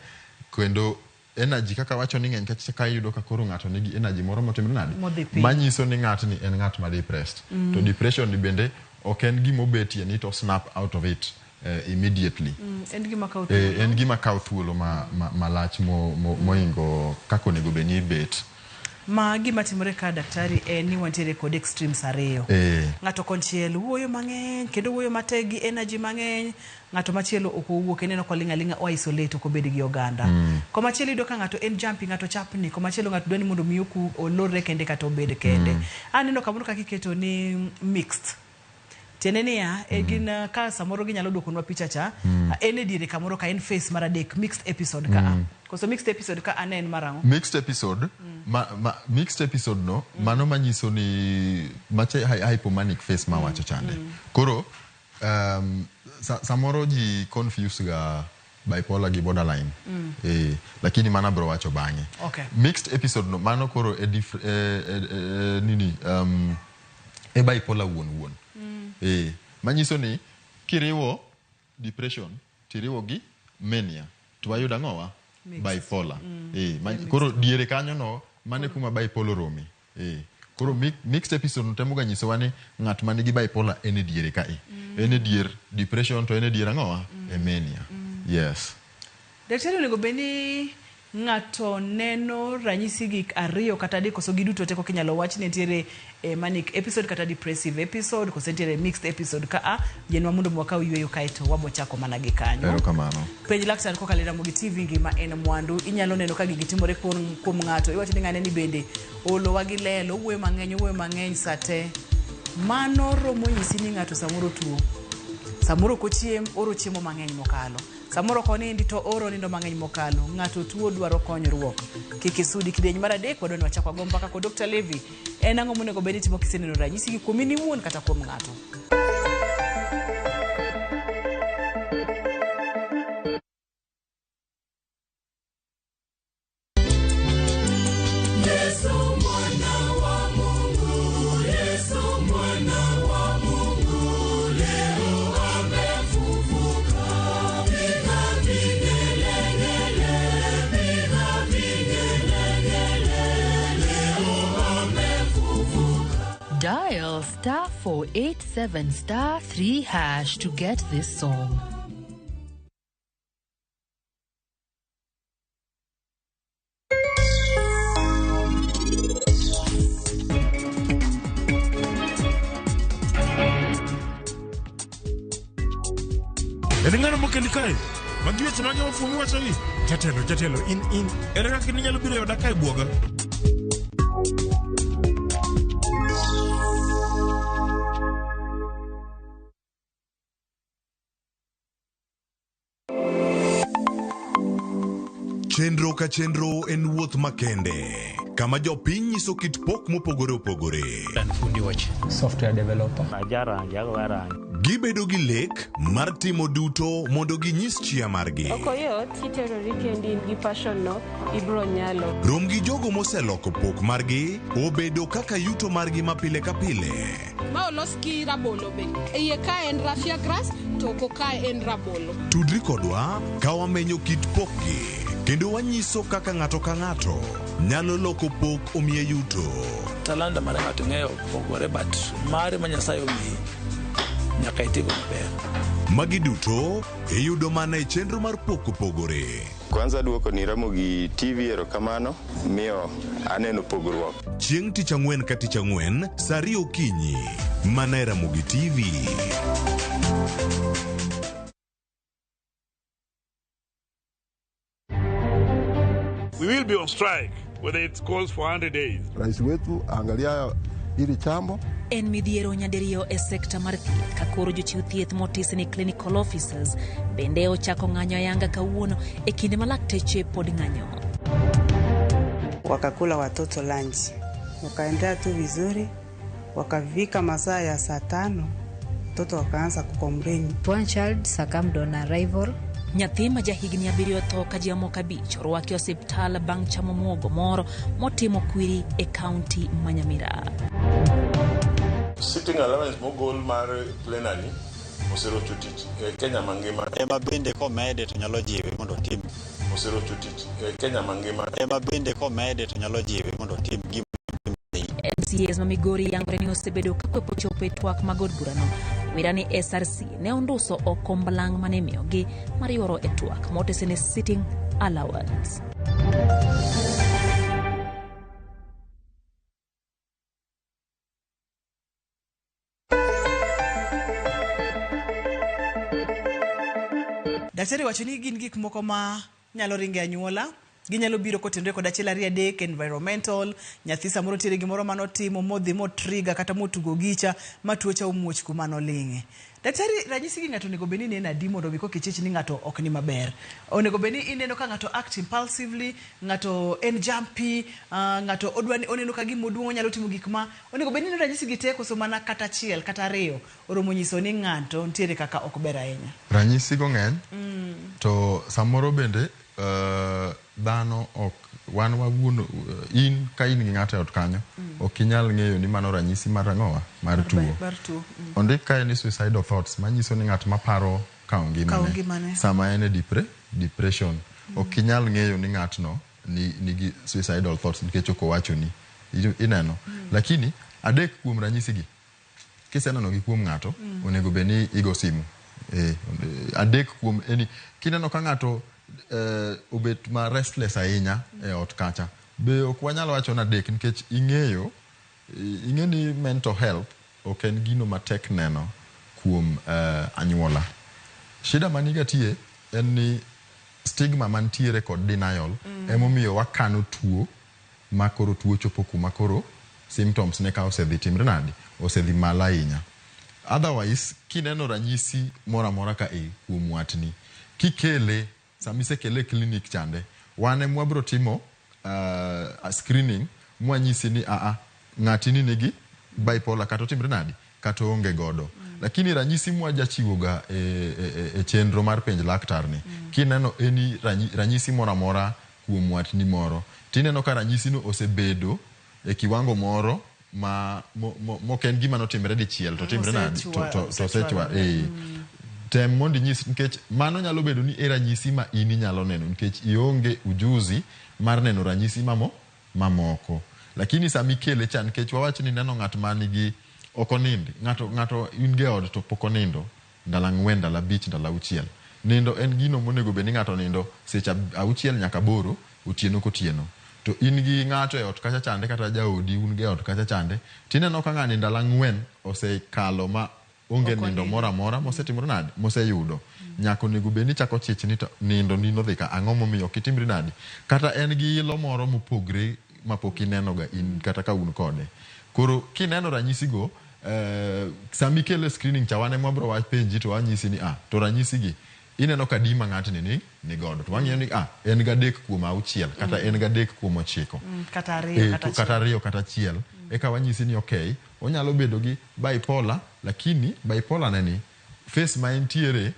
Kendo energy kaka wacho ni ng'eny kacha ka iyudo ka koro ng'ato nigi energy moro motimre nade, Modhi piny. Manyiso ni ng'atni en ng'at ma depressed. To depression ni bende ok en gimobetie ni to snap out of it immediately. En gima kawo thuolo. En gima kawo thuolo malach mohingo kaka onego bed ni bet. Ma gima timore ka daktari en ni wantiere kod extremes ariyo. Ng'ato konchiel wuoyo mang'eny kendo wuoyo matek gi energy mang'eny, ng'ato machielo ok owuo kendo ineno koling' aling'a o isolate ok obed gi oganda. Komachielo iyudo ka ng'ato en jumpy, ng'ato chapni, komachielo ng'ato dwa ni mondo mi oku olorre kende kata obed kende. Aneno kamoro kaka iketo ni mixed. Tiende niya, gin ka samoro ginyalo duokonwa picha cha, en e diere kamoro ka en phase mar adek, mixed episode ka a. Koso mixed episode ka a ne en mar ang'o? Mixed episode, mixed episode no, mano manyiso ni mache hypomanic phase mawacho chande. Koro samoro ji confuse ga bipolar gi borderline. Lakini mano abro wacho bang'e. Mixed episode no, mano koro e nini, e bipolar wuon wuon. Manyiso ni kiriwo depression tiriwo gi mania to wayudo ang'owa? Bipolar. Koro diere kanyo no mane kuma bipolar rome. Koro mixed episode no temo ga nyisowa ni ng'at man gi bipolar en e diere kae. En e dier depression to en e dier ang'owa? E mania. Yes. Daktari onego bed ni ng'ato neno ranyisi gik ariyo kata adek koso giduto te koka inyalo wach ni nitiere manic episode kata depressive episode koso nitiere mixed episode ka a yienwa mondo wakaw yueyo kaeto wabo chako mana gi kanyo. Erokamano. Penj laktar kokalo e Ramogi TV ngima en mwandu. Inyalo neno ka gigi timore kuom ng'ato. Iwacho ni ng'ane ni bende olowa gi lelo, owuoyo mang'eny, owuoyo mang'eny sate. Mano romo nyisi ni ng'ato samoro tuo. Samoro ok ochiem, oro chiemo mang'eny mokalo. Samoro ok onindi to oro nindo mang'eny mokalo. Ng'ato tuo dwaro konyruok. Kik isudi kidieny mar adek, wadwa ni wachak wago mbaka kod Dr. Levi. En ang'o monego bed ni itimo kiseneno ranyisi gi kuomi in iwuon kata kuom ng'ato? Yesu mwana wa Mungu, Yesu mwana wa Mungu, leo amefufuka. Piga vigelegele, piga vigelegele, leo amefufuka. Dial star 487 star 3 hash to get this song. En ng'ano mokeli kae? Magi weche mage mafuwo miwachogi? Jatelo, jatelo, in. Ere kaka inyalo biro e oda kae bwoga? Chenro ka chenro en wuoth makende, kama jopiny nyiso kit pok mopogore opogore. An fundi wach. Software developer. Ajarangi, agoyo rangi. Gibedo gi lek mar timo duto mondo ginyis chia margi. Ok oyot, kiterori kendi in gi passion no, ibro nyalo. Rom gi jogo moseloko pok margi obedo kaka yuto margi ma pile ka pile. Ma olos gi rabolo be. E iye ka en raffia grass, to oko ka en rabolo. Tudri kodwa ka wamenyo kit pokgi kendo wanyiso kaka ng'ato ka ng'ato nyalo loko pok omiye yuto. Talanta mar ng'ato ng'eyo opogore, but mare ma Nyasaye omiyi nyaka itigo maber. Magi duto iyudo mana e chenro mar pok opogore. Kwanza duoko ni Ramogi TV erokamano, miyo aneno pogruok. Chieng' tich ang'wen ka tich ang'wen, saa ariyo okinyi, mana e Ramogi TV. We will be on strike whether it calls for 100 days. Rais wetu angalia hili jambo. En midhiero nyadiriyo e sekta mar thieth ka koro jochiw thieth motis ni clinical officers bende ochako ng'anyo ayanga kawuono e kinde ma lakteche pod ng'anyo. Wakakula watoto lunch, wakaendelea tu vizuri, wakafika masaa ya saa 5 watoto wakaanza kucomplain. One child succumbed on arrival. Nyathi ma jahigni 7 otho ka ji omoko 5 orwaki e osiptal bang' chamo muogo moro motimo kwiri e kaunti ma Nyamira. Sitting allowance mogol mar plenary oserocho tich e Kenya mangima. Ema bende komede to nyalo jiwe mondo otim. Oserocho tich e Kenya mangima. Ema bende komede to nyalo jiwe mondo otim gima. MCAs ma Migori yangore ni osebedo ka kwepo chopo e twak mag od burano. Wira ni SRC ne onduso oko mbalang' mane imiyogi mar yuoro e twak motese ne sitting allowance. Daktari wacho ni gin gik moko ma nyalo ringo e anyuola, ginyalo biro kotenore kod achiel ariyo adek environmental, nyathi samoro nitiere gimoro manotimo modhi motrigger kata motugo gicha ma tuo cha omuoch kuma noling'e. Daktari, ranyisi gi ng'ato onego bed ni neno adi mondo mi koka ichich ni ng'ato ok ni maber? Onego bed ni ineno ka ng'ato act impulsively, ng'ato en jumpy, ng'ato odwa ni oneno ka gima oduong' onyalo timo gik ma onego bed ni ineno ranyisi gi te koso mana kata achiel kata ariyo oromo nyiso ni ng'ato nitiere kaka ok ber ahinya? Ranyisi go ng'eny to samoro bende dhano ok wan wawuon in ka in gi ng'ato e ot kanyo ok inyal ng'eyo ni mano ranyisi mar ang'owa mar tuo. Mar tuo. Ondik kae ni suicidal thoughts manyiso ni ng'at maparo kawo Kawo ngimane sama en e depression ok inyal ng'eyo ni ng'atno nigi suicidal thoughts nikech ok owachoni ineno. Lakini adek kuom ranyisi gi kiseneno gi kuom ng'ato onego bed ni igo simu. Adek kuom eni kineno ka ng'ato obet ma restless ahinya e ot kacha be ok wanyal wacho ni adek nikech ing'eyo ing'e ni mental health ok en gino matek neno kuom anyuola. Shida maniga tie en ni stigma mantiere kod denial emomiyo wakano tuo ma koro tuo chopo kuma koro symptoms ne ka osedhi timre nade osedhi malo ahinya. Otherwise kineno ranyisi moro amora ka e kuom watni kikele sama isekele e clinic chande wan ema wabro timo screening mwanyisi ni aa ng'ati ni nigi bipolar kata otimre nade kata oonge godo. Lakini ranyisi mwajachiwo ga e chenro mar penj laktar ni kineno eni ranyisi moro amora kuom watni moro tineno ka ranyisi no osebedo e kiwango moro ma mok en gima notimre dichiel to timre nade to osechwa tem mondo inyis nikech mano nyalo bedo ni e ranyisi ma in inyalo neno nikech ionge ujuzi mar neno ranyisi mamoko. Lakini sama ikele cha nikech wawach ni neno ng'at manigi ok onindi ng'ato in go e ot to pok onindo ndalo 4 ndalo 5 ndalo 6. Nindo en gino monego bed ni ng'ato nindo seche 6 nyaka 8 otieno kotieno. To in gi ng'ato e ot kacha chande kata jaodi un go e ot kacha chande tineno ka ng'ani ndalo 4 osekalo ma onge nindo moro amora mosetimore nade moseyudo. Nyaka onego bed ni chako chich ni to nindo ni nodhi ka ang'o momiyo ok itimri nade kata en gi ilo moro mopogre mapok ineno ga in kata ka un kode. Koro kineno ranyisi go sama ikele screening cha wan ema wabro wapenji to wanyisi ni to ranyisi gi ineno ka dima ng'atni ni godo to wang'iyo ni en ga 3 kuom 6 kata en ga 3 kuom 9 kata 2 kata kata 2 kata 1 eka wanyisi ni okay onyalo bedo gi bipolar lakini bipolar ne ni face ma entiere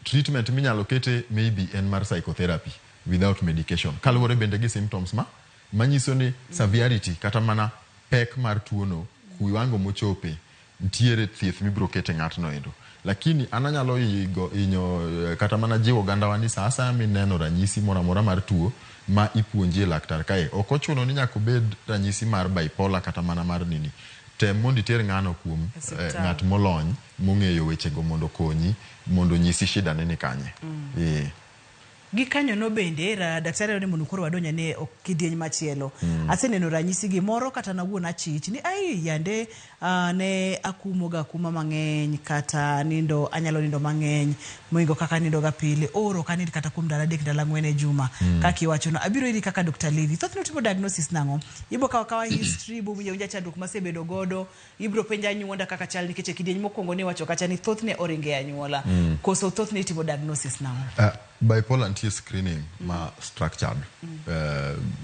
treatment minyalo kete maybe en mar psychotherapy without medication kaluwore bende gi symptoms ma manyiso ni severity kata mana pek mar tuono kiwango mochope nitiere thieth mibiro kete ng'atno endo. Lakini an anyalo hinyo kata mana jiwo ogandawa ni sa asaya mineno ranyisi moro amora mar tuo ma ipuonjie laktar kae ok ochuno ni nyaka obed ranyisi mar bipolar kata mana mar nini. Tem mondo iter ng'ano kuom ng'at molony mong'eyo wechego mondo okonyi mondo onyisi shida ne ni kanye. Gikanyo no bende daktari ni mondo koro wadonja ne kidieny machielo. Aseneno ranyisi gi moro kata nawuon achich ni ai yande ne akumo ga kuma mang'eny kata nindo anyalo nindo mang'eny moingo kaka nindo ga pile oro ka nind kata kuom ndalo 3 ndalo 4 e juma. Kaka iwacho no abiro iri kaka Dr. Levi. Thothne utimo diagnosis nang'o? Ibo kawa history ibo winjo winja chandruok masebedo godo ibro penja anyuonda kaka chal nikech e kidieny mokwongo ni wacho kacha ni thothne oringe anyuola. Koso thothne itimo diagnosis nang'o? Bipolar nitie screening ma structured.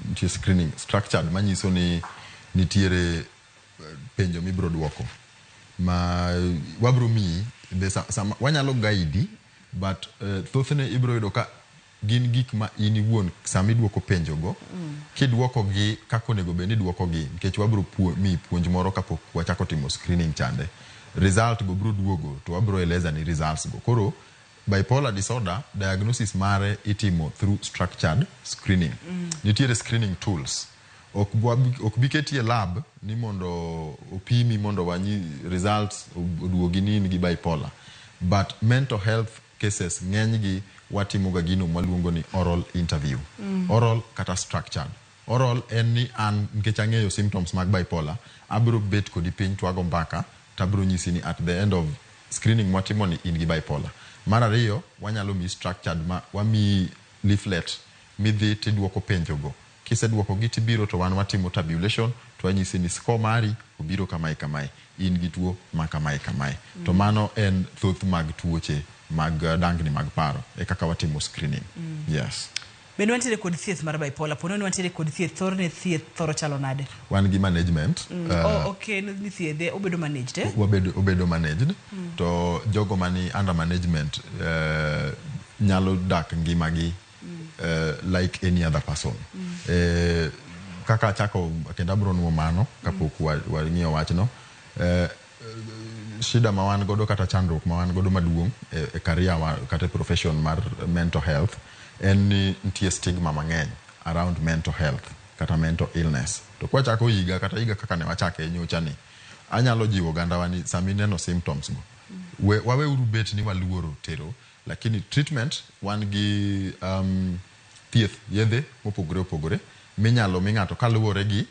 Nitie screening structured manyiso ni nitiere penjo mibro duoko ma wabro miyi be sama wanyalo guide but thothne ibro yudo ka gin gik ma in iwuon sama iduoko penjo go kiduoko gi kaka onego bed ni iduoko gi nikech wabro miyi puonj moro kapok wachako timo screening chande. Result go bro duogo to wabro eleza ni results go. Koro bipolar disorder diagnosis mare itimo through structured screening. Nitiere screening tools. Ok bi keti e lab ni mondo opimi mondo wanyi results oduogi ni in gi bipolar. But mental health cases ng'eny gi watimo ga gino mwaluongo ni oral interview. Oral kata structured. Oral en ni an nikech ang'eyo symptoms mag bipolar, abiro bet kodi piny to wago mbaka to abiro nyisi ni at the end of screening mwatimo ni in gi bipolar. Mar ariyo, wanyalo miyi structured ma wamiyi leaflet midhi tiduoko penjogo. Kiseduokogi tibiro to wan watimo tabulation to wanyisi ni score mari obiro kamae kamae, in gi tuo ma kamae kamae. To mano en thoth mag tuoche mag dangni mag paro e kaka watimo screening. Yes. Bende wantiere kod thieth mar bipolar? Po nono wantiere kod thieth, thorne thieth thoro chalo nade? Wan gi management. Oh, ok en ni thiedhe, obedo managed, eh? Wabedo, obedo managed. To jogo mani under management nyalo dak ngimagi like any other person. Kaka achako kendo abro nuo mano kapok wang'iyo wachno. Shida ma wan godo kata chandruok ma wan godo maduong' e career wa kata e profession mar mental health en ni nitie stigma mang'eny around mental health kata mental illness. To kwachako higa kata higa kaka ne wachake nyocha ni, anyalo jiwo ogandawa ni sama ineno symptoms go, we, waweuru bet ni waluoro tero, lakini treatment wan gi thieth, yedhe mopogore opogore minyalo mi ng'ato kaluwore gi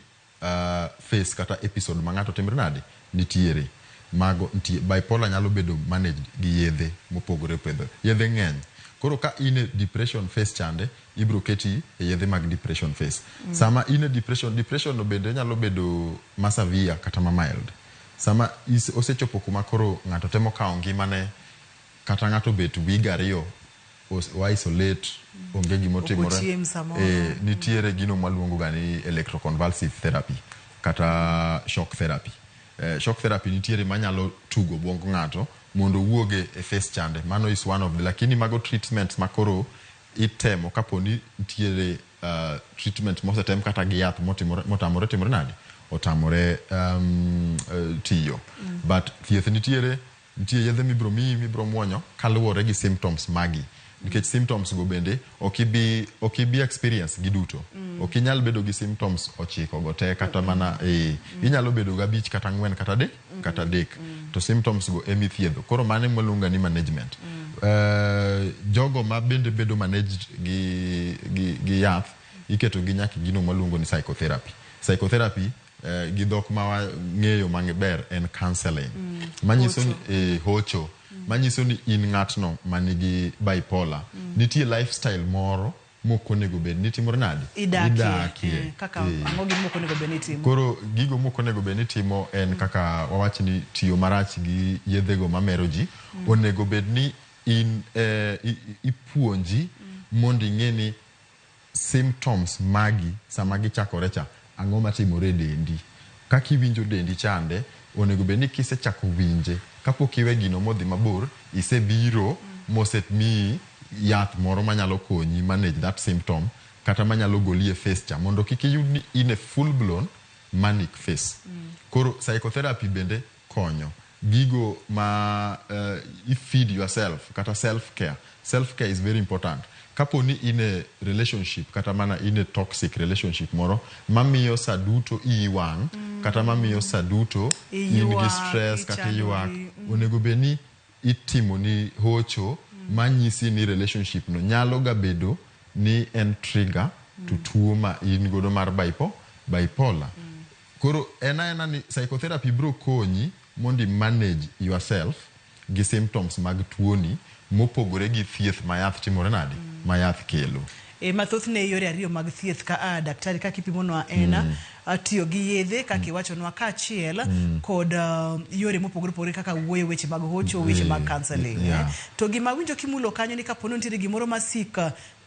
phase kata episode ma ng'ato timre nade nitiere. Mago nitie bipolar nyalo bedo managed gi yedhe mopogore opogore. Yedhe ng'eny. Koro ka in e depression phase chande, ibro keti e yedhe mag depression phase. Sama in e depression, depression no bende nyalo bedo ma severe kata ma mild. Sama osechopo kuma koro ng'ato temo kawo ngimane, kata ng'ato bet wig ariyo wa isolate, onge gimotimore. Ok ochiem samoro. Nitiere gino mwaluongo ga ni electroconvulsive therapy kata shock therapy. Shock therapy nitiere manyalo tugo obwongo ng'ato mondo owuoge e phase chande. Mano is one of the, lakini mago treatments makoro itemo kapo ni nitiere treatment mosetem kata gi yath motimore, motamore timore nade? Otamore tiyo. But thieth nitiere, nitie yedhe mibro miyi mibro muonyo kaluwore gi symptoms magi. Nikech symptoms go bende ok ibi experience gi duto. Ok inyal bedo gi symptoms 9 go te kata mana inyalo bedo gi 5 kata 4 kata 3 kata 3. To symptoms go emithiedho. Koro mano ema waluongo ni management. Jogo ma bende bedo managed gi yath iketo gi nyaka gino mwaluongo ni psychotherapy. Psychotherapy gi dhok ma wang'eyo maber en counseling. Manyiso ni, hocho. Manyiso ni in ng'atno manigi bipolar. Nitie lifestyle moro mok onego bed ni timore nade? Idakie. Idakie. Kaka ang'o gima mok onego bed ni itimo? Koro gigo mok onego bed ni itimo en kaka wawach ni tiyo marach gi yedhego mamero ji. Onego bed ni in ipuonji mondo ing'e ni symptoms magi sama gichakore cha ang'o matimore e dendi. Kaka iwinjo dendi chande, onego bed ni kisechako winje kapok iwe gino modhi mabor, isebiro mosemiyi yath moro manyalo konyi manage that symptom kata manyalo goli e phase cha mondo kik iyud ni in e full blown manic phase. Koro psychotherapy bende konyo gigo ma i feed yourself kata self care. Self care is very important. Kapo ni in e relationship kata mana in e toxic relationship moro mamiyo sa duto iyi wang' kata mamiyo sa duto in gi Iywak, stress kata iywak, ichandori. Onego bed ni itimo ni hocho manyisi ni relationship no nyalo ga bedo ni en trigger to tuo ma in godo mar bipolar. Koro en aena ni psychotherapy biro konyi mondo i manage yourself gi symptoms mag tuoni mopogore gi thieth ma yath timore nade? Ma yath kelo. Mathothne yore ariyo mag thieth ka a daktari kaka ipimonwa en tiyo gi yedhe kaka iwachonwa kaachiel kod yore mopogore opogore kaka wuoyo weche mag hocho, weche mag counseling. To gima awinjo kimulo kanyo ni kapo ni nitiere gimoro masik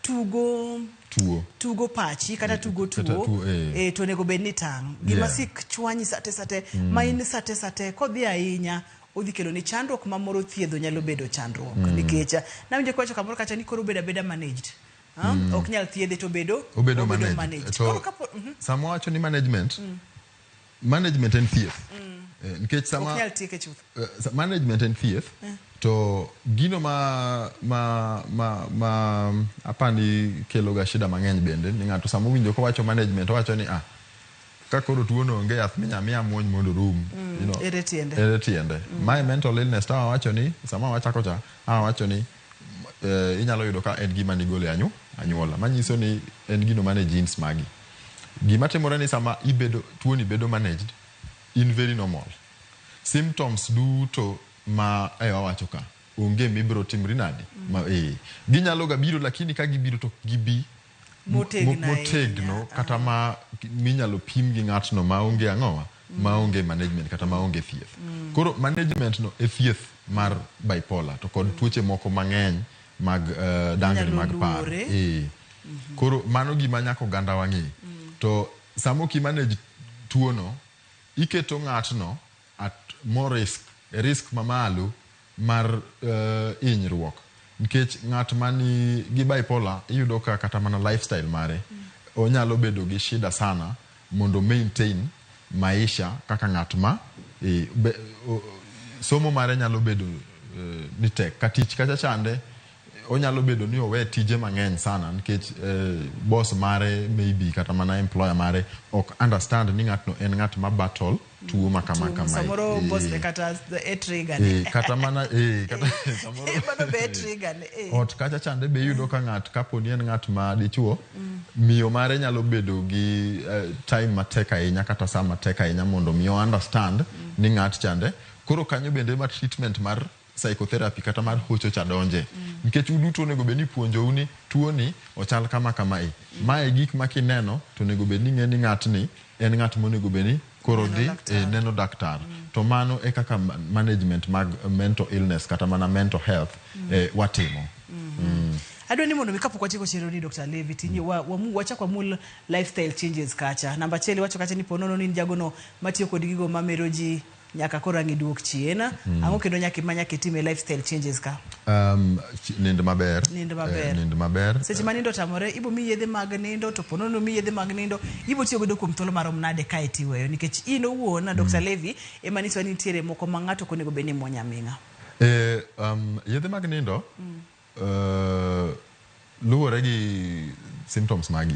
tugo tuo, tugo pachi kata tugo Kata tuo, tuo, to onego bed ni tang'. Gima sik chwanyi sate sate, ma in sate sate kodhi ahinya odhi kelo ni chandruok ma moro thiedho nyalo bedo chandruok. Nikech nawinjo kiwacho kamoro kacha ni koro obedo abeda managed. Ok nyal thiedhe to obedo Obedo managed. managed. To Koro kapo, sama wacho ni management, management en thieth. Nikech sama Ok nyal tieke chuth. Management en thieth. To gino ma apani kelo ga shida mang'eny bende ni ng'ato sama owinjo kowacho management owacho ni ka koro tuo no onge yath minya miya muony mondo orum. You know, Ere tiende. Ere tiende. My mental illness to awacho ni sama wachako cha awacho ni inyalo yudo ka en gima nigolo e anyuola manyiso ni en gino mane genes magi. Gima timore ni sama ibedo tuoni bedo managed in very normal. Symptoms duto ma wawacho ka onge mibiro timri nade ma, ginyalo ga biro, lakini ka gibiro to gibi motegno motegno kata ma minyalo pim gi ng'atno maonge ang'owa, maonge management kata maonge thieth. Koro management no e thieth mar bipolar to kod tuoche moko mang'eny mag dangni Nyalo mag paro. luore. Koro mano gima nyaka oganda wang'e. To sama ok imanage tuono, iketo ng'atno at more risk, e risk mamalo mar hinyruok, nikech ng'at mani gi bipolar iyudo ka kata mana lifestyle mare onyalo bedo gi shida sana mondo maintain maisha kaka ng'at ma somo mare nyalo bedo ni tek ka tich kacha chande, onyalo bedo ni owe tije mang'eny sana nikech boss mare maybe kata mana employer mare ok understand ni ng'atno en ng'at ma battle tuo ma kama kama. Samoro boss be kata e trigger ne. Kata mana kata samoro mano be e trigger ne. Ot kacha chande be iyudo ka ng'at kapo ni en ng'at ma dichuo, miyo mare nyalo bedo gi time matek ahinya kata sa matek ahinya mondo mi understand ni ng'at chande. Koro kanyo bende ma treatment mar psychotherapy kata mar hocho cha donje, nikech uduto onego bed ni puonjou ni tuoni ochal kama kama e mae gik ma kineno to onego bed ni ing'e ni ng'atni en ng'at monego bed ni koro dhi neno daktar. To mano e kaka management mag mental illness kata mana mental health watimo. Adwa ni mondo mi kapok watieko chenro ni, Dr. Levi, tinye wachak wamul lifestyle changes kacha. Namba achiel iwacho kacha ni ponono ni in jagono matiyo kod gigo mamero ji, nyaka koro ang' iduok chien. Ang'o kendo nyaka ma nyaka itim e lifestyle changes ka? Nind maber. Nind maber. Nind maber. Seche ma nindo otamore, ibo mi yedhe mag nindo, to ponono mi yedhe mag nindo, ibo tiyo godo kuom thuolo marom nade kae tiweyo? Nikech in owuon, Dr. Levi, ema nyiso ni nitiere moko ma ng'ato ok onego bed ni muonyo aming'a. Yedhe mag nindo luwore gi symptoms magi.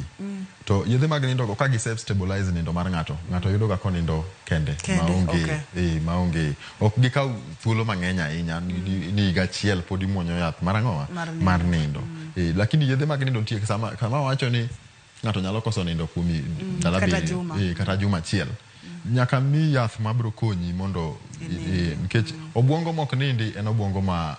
To yedhe mag nindo go ka gise stabilize nindo mar ng'ato, ng'ato yudo ga konindo kende, Kende, maonge maonge ok gikaw thuolo mang'eny ahinya ni higa achiel pod imuonyo yath mar ang'owa? Mar nindo. Mar nindo. Lakini yedhe mag nindo nitie sama kama wacho ni ng'ato nyalo koso nindo kuom ndalo kata 7, juma. Kata juma achiel. Nyaka mi yath mabiro konyi mondo Inindi. Nikech obwongo mok nindi en obwongo ma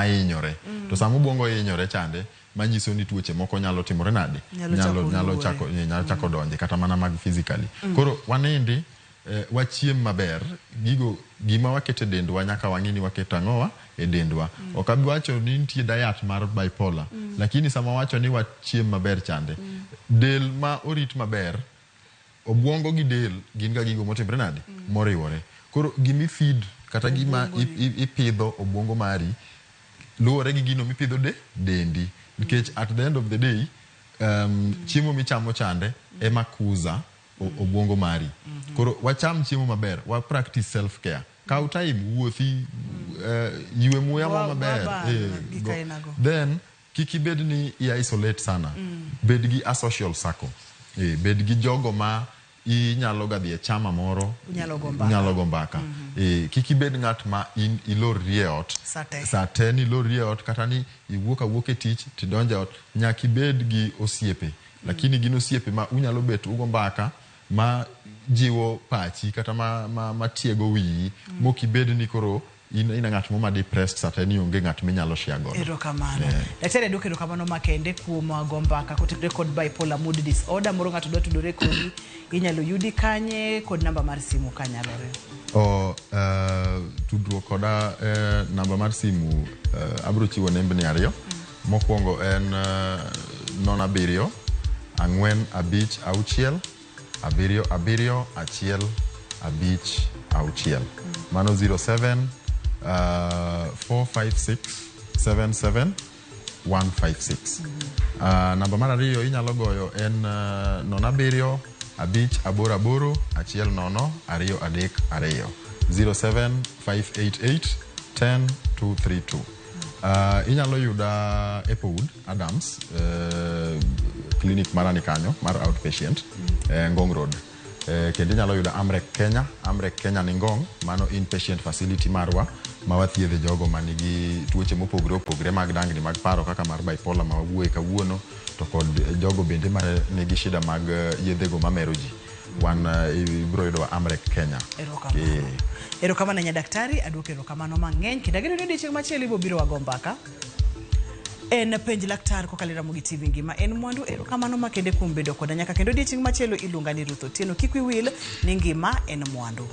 hinyore. To sama obwongo hinyore chande, manyiso ni tuoche moko nyalo timore nade? Nyalo chako nyalo luore. Chako, nyalo chako donje kata mana mag physically. Koro wanindi, wachiem maber, gigo gima waketo e dendwa nyaka wang'i ni waketo ang'owa e dendwa. Ok abi wacho ni nitie diet mar bipolar, lakini sama wacho ni wachiem maber chande, del ma orit maber, obwongo gi del gin ga gigo motimre nade? Moriwore. Koro gimi feed kata gima ipidho obwongo mari luwore gi gino mipidho de dendi, nikech at the end of the day chiemo michamo chande ema kuza obwongo mari. Koro wacham chiemo maber, wa practice self care, kaw time wuothi, ywe muya mo maber, Waba, gik ainago. Then kik ibed ni i isolate sana. Bed gi a social circle, bed gi jogo ma inyalo ga dhi e chama moro. Unyalo go mbaka. Unyalo go mbaka. Kik ibed ng'at ma in ilorri e ot Sate. Sate ni ilorri e ot kata ni iwuok awuok e tich tidonjo e ot. Nyaka ibed gi osiepe, lakini gin osiepe ma unyalo bet ugo mbaka ma jiwo pachi kata ma tiego wiyi, mok ibed ni koro in ng'at mo ma depressed sate ni onge ng'at minyalo share godo. Erokamano. Daktari, aduoko erokamano makende kuom go mbaka kotenore kod bipolar mood disorder. Moro ng'ato dwa tudore kodi, inyalo yudi kanye kod namba mar simu kanyalore? O, tudruok koda, namba mar simu, abiro chiwo nembni ariyo. Mokwongo en 07 4 5 6 7 7 1 5 6. Mano 07 456 77 156. Namba mar ariyo inyalo goyo en 07 5 8 8 1 0 2 3 2 07 588 10 232. Inyalo yuda Applewood Adams, clinic mara ni kanyo mar outpatient, Ngong Road. Kendo inyalo yuda Amrec Kenya. Amrec Kenya ni Ngong, mano inpatient facility marwa ma wathiedhe jogo manigi tuoche mopogore opogore mag dangni mag paro kaka mar bipolar ma wawuoye kawuono, to kod jogo bende ma nigi shida mag yedhego mamero ji. Wan ibiro yudowa Amrec Kenya. Erokamano. Erokamano nya daktari, aduoko erokamano mang'eny kendo ageno ni odiochieng' machielo ibiro biro wago mbaka. En penj laktar kokalo e Ramogi TV ngima en mwandu. Erokamano makende kuom bedo koda nyaka kendo odiochieng' machielo. Iluonga ni Ruth Otieno. Kik wiyi wil ni ngima en mwandu.